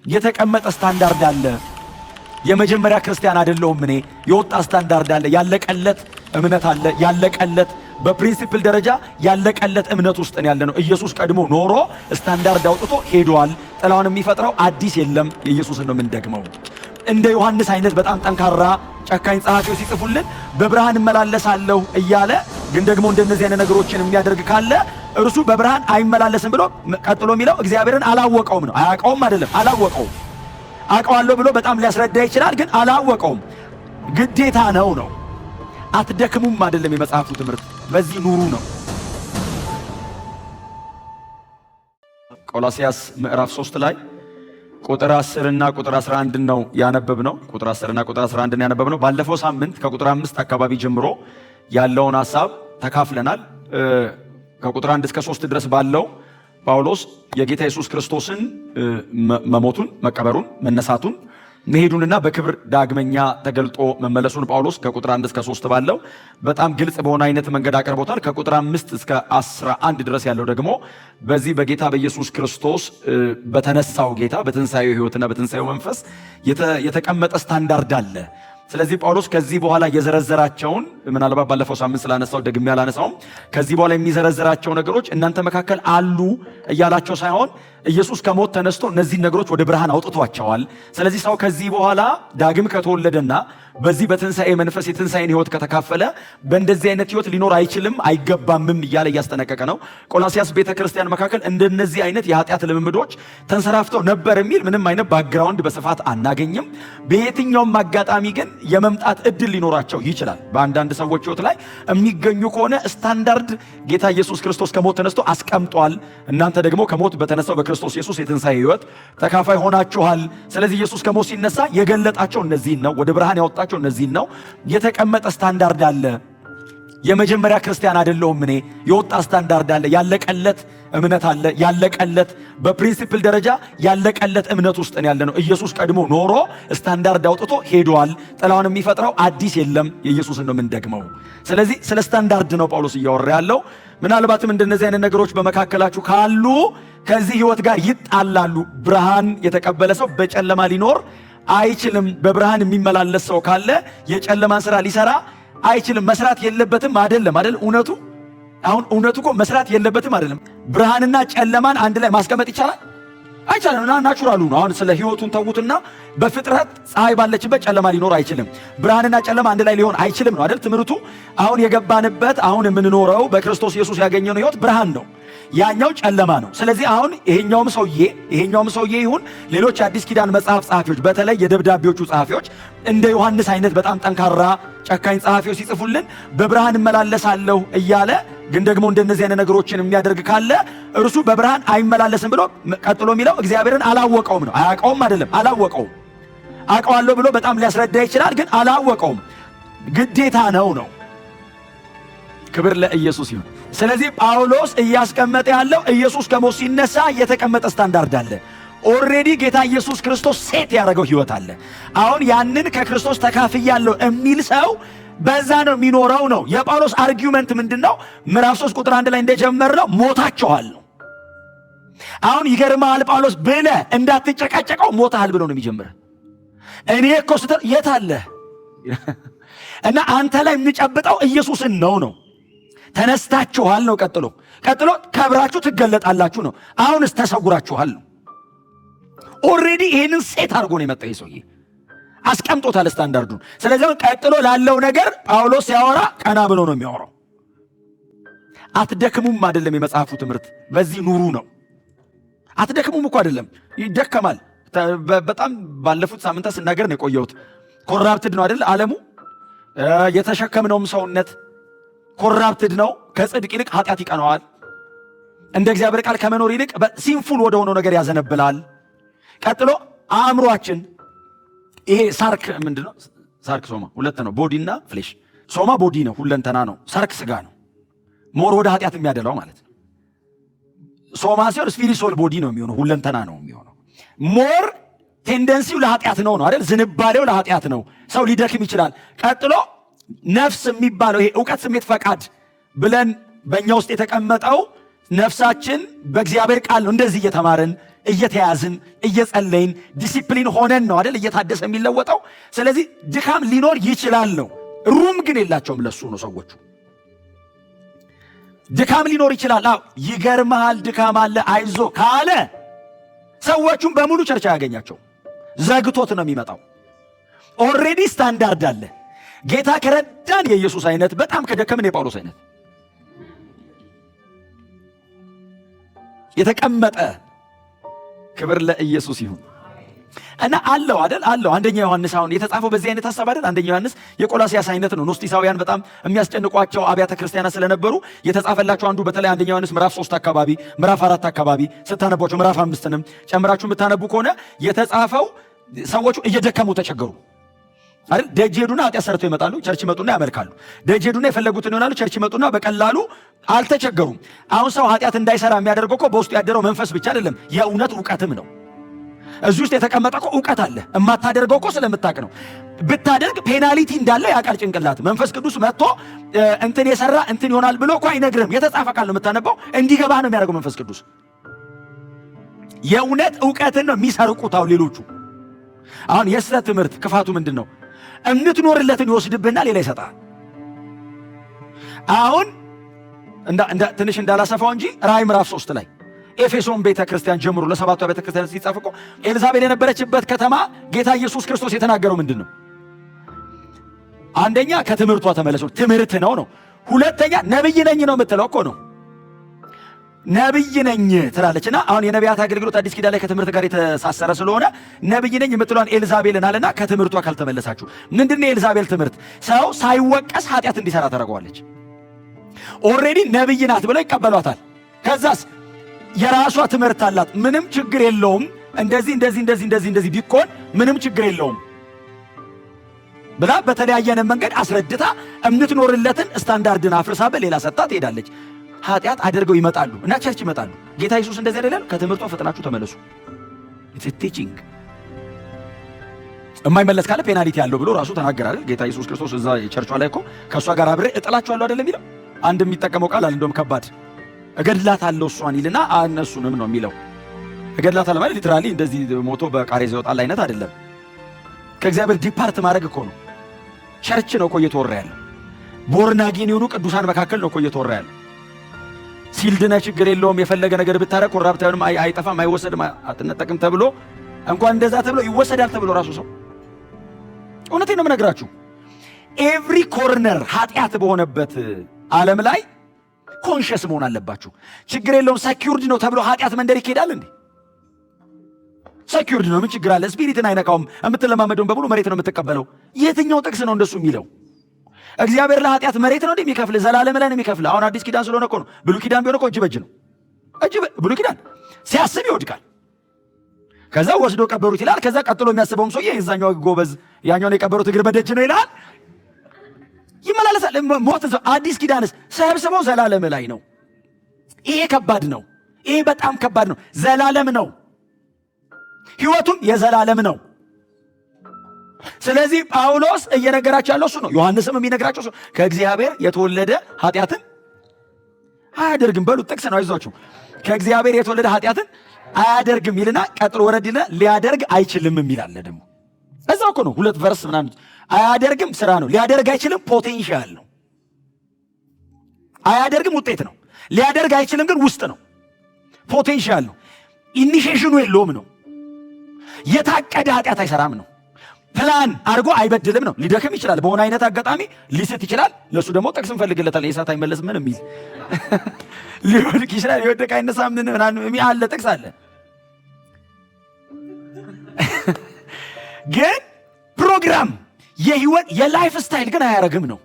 የተቀመጠ ስታንዳርድ አለ። የመጀመሪያ ክርስቲያን አይደለሁም እኔ። የወጣ ስታንዳርድ አለ፣ ያለቀለት እምነት አለ፣ ያለቀለት በ principle ደረጃ ያለቀለት እምነት ውስጥ ነው ያለነው። ኢየሱስ ቀድሞ ኖሮ ስታንዳርድ አውጥቶ ሄዷል። ጥላውን የሚፈጥረው አዲስ የለም። የኢየሱስን ነው የምንደግመው። እንደ ዮሐንስ አይነት በጣም ጠንካራ ጨካኝ ጸሐፊዎች ሲጽፉልን በብርሃን እመላለሳለሁ እያለ ግን ደግሞ እንደነዚህ አይነት ነገሮችን የሚያደርግ ካለ እርሱ በብርሃን አይመላለስም ብሎ ቀጥሎ የሚለው እግዚአብሔርን አላወቀውም ነው። አያውቀውም አይደለም፣ አላወቀውም። አውቀዋለሁ ብሎ በጣም ሊያስረዳ ይችላል፣ ግን አላወቀውም። ግዴታ ነው ነው። አትደክሙም አይደለም የመጽሐፉ ትምህርት፣ በዚህ ኑሩ ነው። ቆላስያስ ምዕራፍ 3 ላይ ቁጥር 10 እና ቁጥር 11 ነው ያነበብነው። ቁጥር 10 እና ቁጥር 11 ነው ያነበብነው። ባለፈው ሳምንት ከቁጥር 5 አካባቢ ጀምሮ ያለውን ሐሳብ ተካፍለናል። ከቁጥር 1 እስከ 3 ድረስ ባለው ጳውሎስ የጌታ ኢየሱስ ክርስቶስን መሞቱን፣ መቀበሩን፣ መነሳቱን፣ መሄዱንና በክብር ዳግመኛ ተገልጦ መመለሱን ጳውሎስ ከቁጥር 1 እስከ 3 ባለው በጣም ግልጽ በሆነ አይነት መንገድ አቅርቦታል። ከቁጥር 5 እስከ 11 ድረስ ያለው ደግሞ በዚህ በጌታ በኢየሱስ ክርስቶስ በተነሳው ጌታ በትንሣኤው ሕይወትና በትንሣኤው መንፈስ የተቀመጠ ስታንዳርድ አለ። ስለዚህ ጳውሎስ ከዚህ በኋላ የዘረዘራቸውን ምናልባት ባለፈው ሳምንት ስላነሳው ደግሜ አላነሳውም። ከዚህ በኋላ የሚዘረዝራቸው ነገሮች እናንተ መካከል አሉ እያላቸው ሳይሆን ኢየሱስ ከሞት ተነስቶ እነዚህን ነገሮች ወደ ብርሃን አውጥቷቸዋል። ስለዚህ ሰው ከዚህ በኋላ ዳግም ከተወለደና በዚህ በትንሣኤ መንፈስ የትንሣኤን ሕይወት ከተካፈለ በእንደዚህ አይነት ሕይወት ሊኖር አይችልም፣ አይገባምም እያለ እያስጠነቀቀ ነው። ቆላስያስ ቤተ ክርስቲያን መካከል እንደነዚህ አይነት የኃጢአት ልምምዶች ተንሰራፍተው ነበር የሚል ምንም አይነት background በስፋት አናገኝም። በየትኛውም አጋጣሚ ግን የመምጣት እድል ሊኖራቸው ይችላል። በአንዳንድ ሰዎች ሕይወት ላይ የሚገኙ ከሆነ ስታንዳርድ ጌታ ኢየሱስ ክርስቶስ ከሞት ተነስቶ አስቀምጧል። እናንተ ደግሞ ከሞት በተነሳው በክርስቶስ ኢየሱስ የትንሣኤ ሕይወት ተካፋይ ሆናችኋል። ስለዚህ ኢየሱስ ከሞት ሲነሳ የገለጣቸው እነዚህን ነው፣ ወደ ብርሃን ያወጣቸው እነዚህን ነው። የተቀመጠ ስታንዳርድ አለ። የመጀመሪያ ክርስቲያን አይደለሁም እኔ። የወጣ ስታንዳርድ አለ፣ ያለቀለት እምነት አለ፣ ያለቀለት በ principle ደረጃ ያለቀለት እምነት ውስጥ ነው ያለነው። ኢየሱስ ቀድሞ ኖሮ ስታንዳርድ አውጥቶ ሄዷል። ጥላውን የሚፈጥረው አዲስ የለም። የኢየሱስን ነው የምንደግመው። ስለዚህ ስለ ስታንዳርድ ነው ጳውሎስ እያወራ ያለው። ምናልባትም እንደነዚህ አይነት ነገሮች በመካከላችሁ ካሉ ከዚህ ሕይወት ጋር ይጣላሉ። ብርሃን የተቀበለ ሰው በጨለማ ሊኖር አይችልም። በብርሃን የሚመላለስ ሰው ካለ የጨለማን ስራ ሊሰራ አይችልም። መስራት የለበትም አይደለም አይደል? እውነቱ አሁን እውነቱ እኮ መስራት የለበትም አይደለም። ብርሃንና ጨለማን አንድ ላይ ማስቀመጥ ይቻላል አይቻልም? እና natural ኡ ነው። አሁን ስለ ህይወቱን ተዉትና በፍጥረት ፀሐይ ባለችበት ጨለማ ሊኖር አይችልም። ብርሃንና ጨለማ አንድ ላይ ሊሆን አይችልም ነው አይደል ትምህርቱ። አሁን የገባንበት አሁን የምንኖረው በክርስቶስ ኢየሱስ ያገኘነው ህይወት ብርሃን ነው፣ ያኛው ጨለማ ነው። ስለዚህ አሁን ይሄኛውም ሰውዬ ይሁን ሌሎች አዲስ ኪዳን መጽሐፍ ጸሐፊዎች፣ በተለይ የደብዳቤዎቹ ጸሐፊዎች እንደ ዮሐንስ አይነት በጣም ጠንካራ ጨካኝ ጸሐፊዎች ሲጽፉልን በብርሃን እመላለሳለሁ እያለ ግን ደግሞ እንደነዚህ አይነት ነገሮችን የሚያደርግ ካለ እርሱ በብርሃን አይመላለስም ብሎ ቀጥሎ የሚለው እግዚአብሔርን አላወቀውም ነው። አያውቀውም አይደለም፣ አላወቀውም። አውቀዋለሁ ብሎ በጣም ሊያስረዳ ይችላል፣ ግን አላወቀውም። ግዴታ ነው ነው። ክብር ለኢየሱስ ይሁን። ስለዚህ ጳውሎስ እያስቀመጠ ያለው ኢየሱስ ከሞት ሲነሳ የተቀመጠ ስታንዳርድ አለ። Already ጌታ ኢየሱስ ክርስቶስ set ያደረገው ህይወት አለ። አሁን ያንን ከክርስቶስ ተካፍያለሁ የሚል ሰው በዛ ነው የሚኖረው ነው። የጳውሎስ argument ምንድን ነው? ምዕራፍ 3 ቁጥር 1 ላይ እንደጀመርነው ሞታችኋል ነው። አሁን ይገርምሃል፣ ጳውሎስ ብለህ እንዳትጨቃጨቀው ሞተሃል ብሎ ነው የሚጀምረው። እኔ እኮ ስትል የት አለ እና አንተ ላይ የሚጨብጠው ኢየሱስን ነው ነው። ተነስታችኋል ነው። ቀጥሎ ከብራችሁ ትገለጣላችሁ ነው። አሁንስ ተሰውራችኋል ነው። Already ይሄንን set አድርጎ ነው የመጣው ይህ ሰውዬ፣ አስቀምጦታል ስታንዳርዱን። ስለዚህ ቀጥሎ ላለው ነገር ጳውሎስ ሲያወራ ቀና ብሎ ነው የሚያወራው። አትደክሙም አይደለም የመጽሐፉ ትምህርት፣ በዚህ ኑሩ ነው። አትደክሙም እኮ አይደለም፣ ይደከማል። በጣም ባለፉት ሳምንታት ስናገር ነው የቆየሁት። Corrupted ነው አይደል ዓለሙ። የተሸከምነውም ሰውነት corrupted ነው። ከጽድቅ ይልቅ ኃጢአት ይቀናዋል። እንደ እግዚአብሔር ቃል ከመኖር ይልቅ sinful ወደ ሆነው ነገር ያዘነብላል። ቀጥሎ አእምሯችን ይሄ ሳርክ ምንድን ነው? ሳርክ ሶማ ሁለት ነው፣ body እና flesh። ሶማ body ነው፣ ሁለንተና ነው። ሳርክ ስጋ ነው፣ more ወደ ኃጢአት የሚያደላው ማለት ነው። ሶማ ሲሆን spirit soul body ነው የሚሆነው፣ ሁለንተና ነው የሚሆነው። More tendency ው ለኃጢአት ነው ነው አይደል? ዝንባሌው ለኃጢአት ነው። ሰው ሊደክም ይችላል። ቀጥሎ ነፍስ የሚባለው ይሄ እውቀት፣ ስሜት፣ ፈቃድ ብለን በእኛ ውስጥ የተቀመጠው ነፍሳችን በእግዚአብሔር ቃል ነው እንደዚህ እየተማርን፣ እየተያዝን፣ እየጸለይን፣ ዲሲፕሊን ሆነን ነው አይደል እየታደሰ የሚለወጠው። ስለዚህ ድካም ሊኖር ይችላል ነው። Room ግን የላቸውም ለሱ ነው ሰዎቹ። ድካም ሊኖር ይችላል። አዎ ይገርምሃል፣ ድካም አለ፣ አይዞ ካለ ሰዎቹን በሙሉ church አያገኛቸው፣ ዘግቶት ነው የሚመጣው። Already standard አለ። ጌታ ከረዳን የኢየሱስ አይነት፣ በጣም ከደከምን የጳውሎስ አይነት የተቀመጠ። ክብር ለኢየሱስ ይሁን። እና አለው አይደል፣ አለው። አንደኛ ዮሐንስ አሁን የተጻፈው በዚህ አይነት ሐሳብ አይደል? አንደኛ ዮሐንስ የቆላሲያስ አይነት ነው። ኖስቲሳውያን በጣም የሚያስጨንቋቸው አብያተ ክርስቲያናት ስለነበሩ የተጻፈላቸው አንዱ በተለይ አንደኛ ዮሐንስ ምዕራፍ 3 አካባቢ፣ ምዕራፍ 4 አካባቢ ስታነቧቸው፣ ምዕራፍ 5ንም ጨምራችሁ የምታነቡ ከሆነ የተጻፈው ሰዎቹ እየደከሙ ተቸገሩ አይደል? ደጅ ሄዱና ኃጢአት ሰርተው ይመጣሉ። Church ይመጡና ያመልካሉ። ደጅ ሄዱና የፈለጉትን ይሆናሉ። Church ይመጡና በቀላሉ አልተቸገሩም። አሁን ሰው ኃጢአት እንዳይሰራ የሚያደርገው እኮ በውስጡ ያደረው መንፈስ ብቻ አይደለም፣ የእውነት እውቀትም ነው። እዚህ ውስጥ የተቀመጠ እኮ እውቀት አለ። የማታደርገው እኮ ስለምታውቅ ነው። ብታደርግ penalty እንዳለ ያውቃል ጭንቅላት። መንፈስ ቅዱስ መጥቶ እንትን የሰራ እንትን ይሆናል ብሎ እኮ አይነግርም። የተጻፈ ቃል ነው የምታነበው፣ እንዲገባህ ነው የሚያደርገው መንፈስ ቅዱስ። የእውነት እውቀትን ነው የሚሰርቁት። አሁን ሌሎቹ አሁን የስህተት ትምህርት ክፋቱ ምንድን ነው? የምትኖርለትን ይወስድብህና ሌላ ይሰጣል። አሁን ትንሽ እንዳላሰፋው እንጂ ራእይ ምዕራፍ 3 ላይ ኤፌሶን ቤተ ክርስቲያን ጀምሮ ለሰባቱ ቤተ ክርስቲያን ሲጻፍ እኮ ኤልዛቤል የነበረችበት ከተማ ጌታ ኢየሱስ ክርስቶስ የተናገረው ምንድን ነው? አንደኛ ከትምህርቷ ተመለሱ፣ ትምህርት ነው ነው። ሁለተኛ ነብይ ነኝ ነው የምትለው እኮ ነው። ነብይ ነኝ ትላለች። እና አሁን የነቢያት አገልግሎት አዲስ ኪዳን ላይ ከትምህርት ጋር የተሳሰረ ስለሆነ ነብይ ነኝ የምትለዋን ኤልዛቤልን አለና ከትምህርቷ ካልተመለሳችሁ። ምንድን ነው የኤልዛቤል ትምህርት? ሰው ሳይወቀስ ኃጢአት እንዲሰራ ታደርገዋለች። Already ነብይ ናት ብለው ይቀበሏታል። ከዛስ የራሷ ትምህርት አላት። ምንም ችግር የለውም፣ እንደዚህ እንደዚህ እንደዚህ እንደዚህ እንደዚህ ቢኮን ምንም ችግር የለውም ብላ በተለያየ መንገድ አስረድታ የምትኖርለትን ስታንዳርድን አፍርሳ በሌላ ሰጥታ ትሄዳለች። ኃጢአት አድርገው ይመጣሉ እና church ይመጣሉ። ጌታ ኢየሱስ እንደዚህ አይደለም፣ ከትምህርቷ ፈጥናችሁ ተመለሱ። It's teaching። የማይመለስ ካለ penalty ያለው ብሎ ራሱ ተናገረ አይደል? ጌታ ኢየሱስ ክርስቶስ እዛ ቸርቿ ላይ እኮ ከእሷ ጋር አብሬ እጥላችኋለሁ አይደለም የሚለው? አንድ የሚጠቀመው ቃል አለ፣ እንደውም ከባድ፣ እገድላታለሁ እሷን ይልና እነሱንም ነው የሚለው። እገድላታለሁ ማለት literally እንደዚህ ሞቶ በቃሬዛ ይወጣል አይነት አይደለም። ከእግዚአብሔር depart ማድረግ እኮ ነው። Church ነው እኮ እየተወራ ያለው። Born again የሆኑ ቅዱሳን መካከል ነው እኮ እየተወራ ያለው። Sealed ነህ፣ ችግር የለውም፣ የፈለገ ነገር ብታረቅ corrupt አይሆንም፣ አይጠፋም፣ አይወሰድም፣ አትነጠቅም ተብሎ እንኳን እንደዛ ተብሎ ይወሰዳል ተብሎ ራሱ ሰው፣ እውነቴን ነው የምነግራችሁ። Every corner ኃጢአት በሆነበት ዓለም ላይ conscious መሆን አለባችሁ። ችግር የለውም secured ነው ተብሎ ኃጢአት መንደር ይካሄዳል እንዴ? Secured ነው፣ ምን ችግር አለ? Spirit ን አይነካውም። የምትለማመደውን በሙሉ መሬት ነው የምትቀበለው። የትኛው ጥቅስ ነው እንደሱ የሚለው? እግዚአብሔር ለኃጢአት መሬት ነው የሚከፍል? ዘላለም ላይ ነው የሚከፍል። አሁን አዲስ ኪዳን ስለሆነ እኮ ነው። ብሉይ ኪዳን ቢሆን እኮ እጅ በእጅ ነው። እጅ ብሉይ ኪዳን ሲያስብ ይወድቃል። ከዛ ወስዶ ቀበሩት ይላል። ከዛ ቀጥሎ የሚያስበውም ሰውዬ የዛኛው ጎበዝ ያኛውን የቀበሩት እግር በደጅ ነው ይላል። ይመላለሳል። ሞት አዲስ ኪዳንስ ሰብስበው ዘላለም ላይ ነው። ይሄ ከባድ ነው። ይሄ በጣም ከባድ ነው። ዘላለም ነው። ህይወቱም የዘላለም ነው። ስለዚህ ጳውሎስ እየነገራቸው ያለው እሱ ነው። ዮሐንስም የሚነግራቸው እሱ። ከእግዚአብሔር የተወለደ ኃጢአትን አያደርግም። በሉት፣ ጥቅስ ነው፣ አይዟችሁ። ከእግዚአብሔር የተወለደ ኃጢአትን አያደርግም ይልና ቀጥሎ ወረድ ይልና ሊያደርግ አይችልም የሚል አለ ደግሞ። እዛው እኮ ነው፣ ሁለት verse ምናምን። አያደርግም ስራ ነው። ሊያደርግ አይችልም potential ነው። አያደርግም ውጤት ነው። ሊያደርግ አይችልም ግን ውስጥ ነው፣ potential ነው። Initiation ኑ የለውም ነው። የታቀደ ኃጢአት አይሰራም ነው። ፕላን አድርጎ አይበድልም ነው። ሊደክም ይችላል፣ በሆነ አይነት አጋጣሚ ሊስት ይችላል። ለእሱ ደግሞ ጥቅስ እንፈልግለታለን። የሳት አይመለስም ምን የሚል፣ ሊወድቅ ይችላል፣ የወደቀ አይነሳም ምን ምናምን አለ፣ ጥቅስ አለ። ግን ፕሮግራም የህይወት የ life style ግን አያረግም ነው።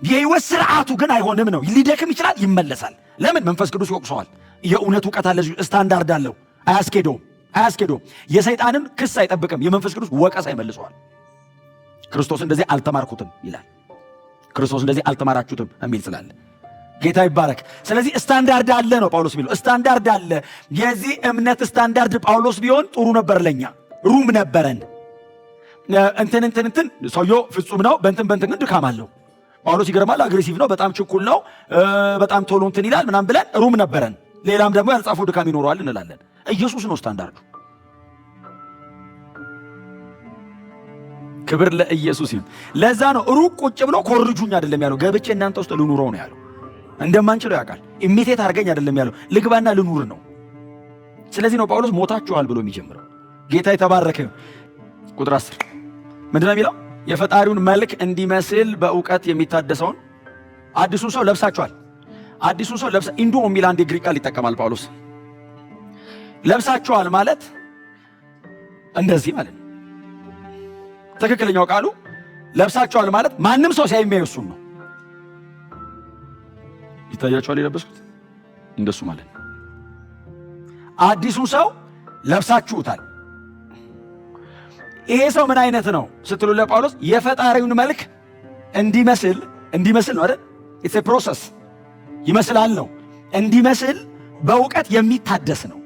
የህይወት ስርዓቱ ግን አይሆንም ነው። ሊደክም ይችላል፣ ይመለሳል። ለምን? መንፈስ ቅዱስ ይወቅሰዋል። የእውነት እውቀት አለ፣ ስታንዳርድ አለው። አያስኬደውም፣ አያስኬደውም። የሰይጣንን ክስ አይጠብቅም። የመንፈስ ቅዱስ ወቀሳ ይመልሰዋል። ክርስቶስ እንደዚህ አልተማርኩትም ይላል። ክርስቶስ እንደዚህ አልተማራችሁትም የሚል ስላለ ጌታ ይባረክ። ስለዚህ ስታንዳርድ አለ ነው ጳውሎስ የሚለው፣ ስታንዳርድ አለ። የዚህ እምነት ስታንዳርድ ጳውሎስ ቢሆን ጥሩ ነበር፣ ለኛ room ነበረን። እንትን እንትን እንትን ሰውየው ፍጹም ነው፣ በእንትን በእንትን ግን ድካም አለው። ጳውሎስ ይገርማል፣ aggressive ነው፣ በጣም ችኩል ነው፣ በጣም ቶሎ እንትን ይላል ምናምን ብለን room ነበረን። ሌላም ደግሞ ያልጻፈው ድካም ይኖረዋል እንላለን። ኢየሱስ ነው ስታንዳርዱ። ክብር ለኢየሱስ ይሁን። ለዛ ነው ሩቅ ቁጭ ብሎ ኮርጁኝ አይደለም ያለው፣ ገብቼ እናንተ ውስጥ ልኑረው ነው ያለው። እንደማንችለው ያውቃል። imitate አድርገኝ አይደለም ያለው፣ ልግባና ልኑር ነው። ስለዚህ ነው ጳውሎስ ሞታችኋል ብሎ የሚጀምረው። ጌታ የተባረከ ይሁን። ቁጥር 10 ምንድን ነው የሚለው? የፈጣሪውን መልክ እንዲመስል በእውቀት የሚታደሰውን አዲሱን ሰው ለብሳችኋል። አዲሱን ሰው ለብሳ ኢንዶ የሚል አንድ የግሪክ ቃል ይጠቀማል ጳውሎስ። ለብሳችኋል ማለት እንደዚህ ማለት ነው። ትክክለኛው ቃሉ ለብሳችኋል ማለት ማንም ሰው ሲያይ የሚያየው እሱን ነው። ይታያችኋል የለበስኩት እንደሱ ማለት ነው። አዲሱን ሰው ለብሳችሁታል። ይሄ ሰው ምን አይነት ነው ስትሉ ለጳውሎስ የፈጣሪውን መልክ እንዲመስል እንዲመስል ነው አይደል? It's a process ይመስላል ነው እንዲመስል በእውቀት የሚታደስ ነው።